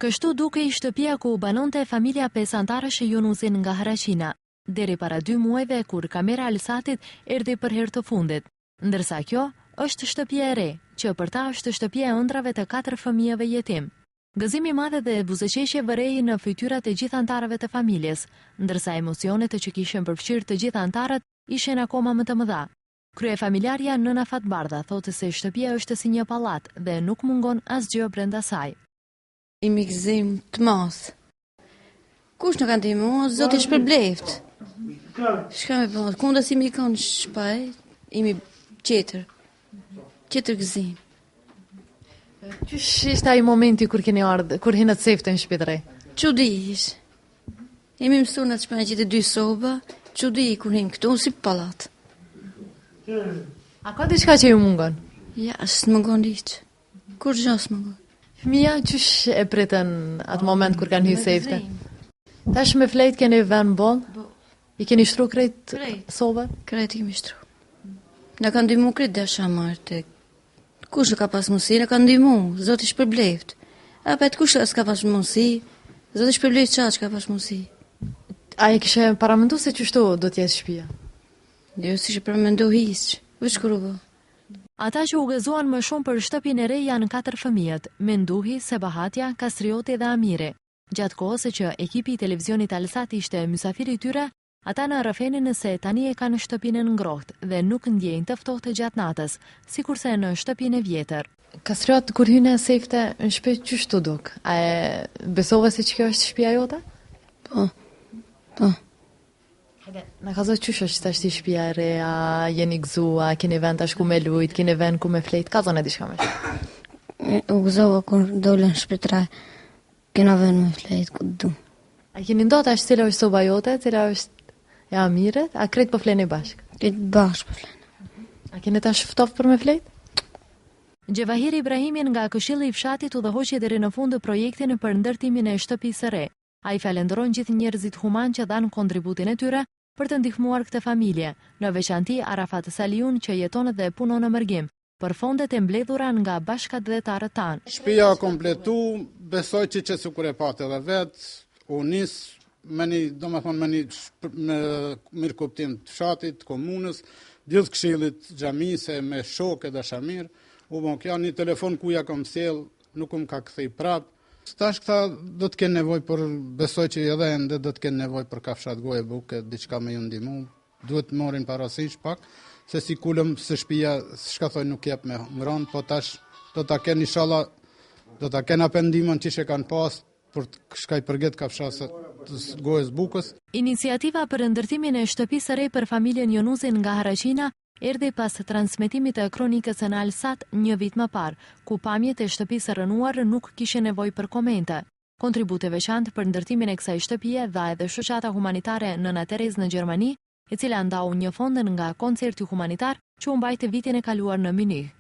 Kështu dukej shtëpia ku banonte familja pesëanëtarëshe Jonuzin nga Haraçina, deri para dy muajve kur kamera e Alsatit erdhi për herë të fundit. Ndërsa kjo është shtëpia e re, që për ta është shtëpia e ëndrrave të katër fëmijëve jetimë. Gëzim i madh dhe buzëqeshje vërehej në fytyrat e gjithë anëtarëve të familjes, ndërsa emocionet që kishin përfshirë të gjithë anëtarët ishin akoma më të mëdha. Kryefamiljarja Nëna Fatbardha thotë se shtëpia është si një pallat dhe nuk mungon asgjë brenda saj. Jemi gëzim të madh. Kush na ka ndihmu, Zoti shpërbleft. Shka me bo, kunda si mi konë shpaj, jemi tjetër, tjetër gëzim. Qysh ishte ai momenti kur keni ardhë, kur hinët sefte në shpi të re? Çudi ish. Jemi mësu në të shpënë gjithë dy soba, çudi kur him këtu, si pallat. A ka diçka që ju mungon? Ja, s'më mungon hiç. Kurgjo s'mungon. Fëmija qysh e pritën atë moment kur kanë hy sefte? Tash me flejt keni vend boll? Po. I keni shtru krejt sobat? Krejt i kemi shtru. Na kanë ndihmu krejt dashamarët. Kush ka pas mundësi, na kanë ndihmu, Zoti shpërbleft. Apet kush s'ka pas mundësi, Zoti shpërbleft qa që ka pas mundësi. A e kishe paramendu se qështu do t'jetë shpia? Jo, s'ishe paramendu hiç, veç kur u bë. Ata që u gëzuan më shumë për shtëpinë e re janë katër fëmijët, Menduhi, Sebahatja, Kastrioti dhe Amiri. Gjatë kohës që ekipi i televizionit Alsat ishte mysafiri i tyre, ata na rrëfenin se tani e kanë shtëpinë e ngrohtë dhe nuk ndjejnë të ftohtë gjatë natës, sikurse në shtëpinë e vjetër. Kastriot, kur hyne sefte në shpi qysh t'u duk? A e besove se që kjo është shpia jote? Po, po. Hajde, na kallzo qysh është tashti shpia e re, a jeni gëzu, a keni vend tash ku me lujt, keni vend ku me flejt, kallzona diçka më shumë. U gëzova kur dolën në shpi t're, kena vend me flejt ku të du. A keni nda tash cila është soba jote, cila është e Amirit, a krejt po fleni bashkë? Krejt bashkë po fleni. A keni tash ftoft për me flejt? Xhevahir Ibrahimi nga Këshilli i Fshatit udhëhoqi deri në fund projektin për ndërtimin e shtëpisë së re. Ai falënderon gjithë njerëzit humanë që dhanë kontributin e tyre për të ndihmuar këtë familje, në veçanti Arafat Saliun që jeton dhe punon në mërgim, për fondet e mbledhura nga bashkatdhetarët tanë. Shpia kompletu, besoj që që sikur e patë edhe vetë, u nis me një, domethonë, me një me mirëkuptim të fshatit, të komunës, gjithë këshillit xhamisë me shokë e dashamirë, u bon kjo një telefon ku ja kom sjell, nuk më ka kthy prap, Tash këta do të kenë nevojë për, besoj që edhe ende do të kenë nevojë për kafshat goje buke, diçka me ju ndihmu. Duhet të marrin parasysh pak, se si kulëm se shpia, shka thoj nuk jep me ngron, po tash do ta kenë inshallah, do ta kenë apo ndihmën që e kanë pas për të shka i përket kafshatës gojës bukës. Iniciativa për ndërtimin e shtëpisë së re për familjen Jonuzin nga Haraçina erdhi pas transmetimit të kronikës në Alsat një vit më parë, ku pamjet e shtëpisë së rrënuar nuk kishin nevojë për komente. Kontribut të veçantë për ndërtimin e kësaj shtëpie dha edhe Shoqata Humanitare Nëna Terezë në Gjermani, e cila ndau një fond nga koncerti humanitar që u mbajt vitin e kaluar në Mynih.